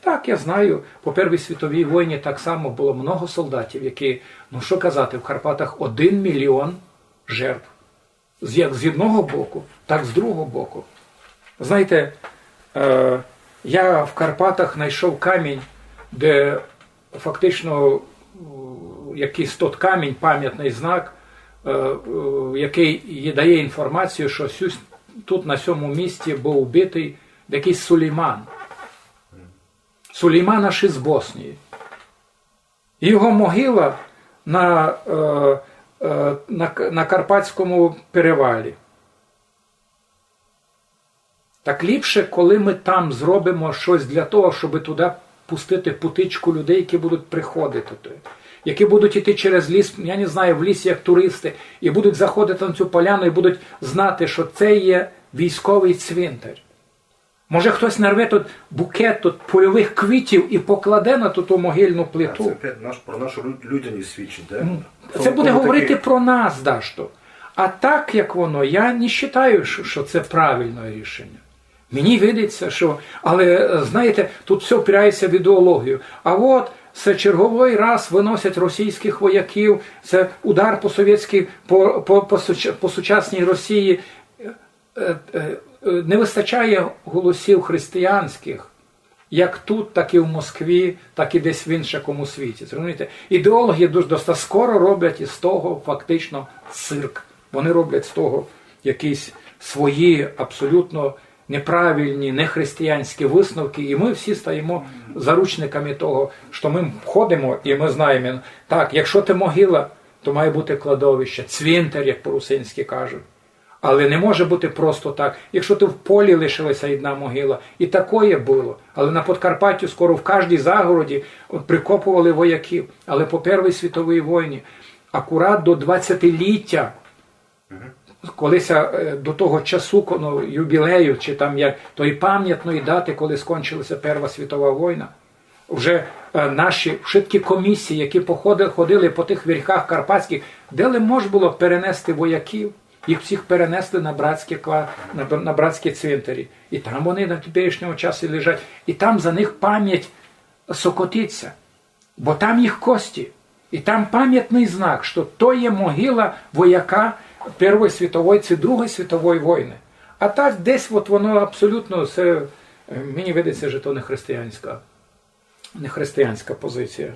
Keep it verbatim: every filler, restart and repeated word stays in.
Так, я знаю, по Первій світовій войні так само было много солдатів, які, ну што казати, в Карпатах один мільйон жертв. З, як з одного боку, так з другого боку. Знаєте, е, я в Карпатах знайшов камінь, де фактично, м, якийсь тот камінь, пам'ятний знак, е, е, який є, дає інформацію, що сюсь, тут на сьому місці був убитий якийсь Сулейман. Сулейман аж із Боснії. Його могила на, е, е, на, К- на Карпатському перевалі. Так ліпше, коли ми там зробимо щось для того, щоб туди пустити потичку людей, які будуть приходити туди, які будуть іти через ліс, я не знаю, в лісі як туристи, і будуть заходити на цю поляну і будуть знати, що це є військовий цвинтар. Може, хтось нарве тут букет тут польових квітів і покладе на ту, ту могильну плиту. Це опять наш, про нашу лю- людяність свідчить, да? Це буде говорити про нас дашто. А так, як воно, я не вважаю, що, що це правильне рішення. Мені видиться, що, але е, знаєте, тут все опирається в ідеологію. А от це черговий раз виносять російських вояків, це удар по совєтській, по, по, по, суч- по сучасній Росії. Е, е, е, Не вистачає голосів християнських, як тут, так і в Москві, так і десь в іншому світі. Зрозумієте? Ідеологи дуже доста скоро роблять із того фактично цирк. Вони роблять з того якісь свої абсолютно неправильні, нехристиянські висновки, і ми всі стаємо заручниками того, що ми ходимо і ми знаємо, так, якщо це могила, то має бути кладовище, цвинтар, як по-русинськи кажуть. Але не може бути просто так. Якщо ти в полі лишилася одна могила, і такоє було. Але на Подкарпаттю скоро в кожній загороді прикопували вояків. Але по Первій світовій війні, акурат до двадцятиліття, коли ся, е, до того часу, коли юбілею, чи там як тої пам'ятної дати, коли скончилася Перша світова війна, вже е, наші всі комісії, які походи- ходили по тих верхах карпатських, де ли мож було перенести вояків, їх всіх перенесли на братські, кла- на, б- на братські цвинтарі. І там вони на теперішнього часу лежать. І там за них пам'ять сокотиться. Бо там їх кості. І там пам'ятний знак, що то є могила вояка Первої світової чи Другої світової війни. А так десь от воно абсолютно все, е, мені видиться, що то не християнська, не християнська позиція.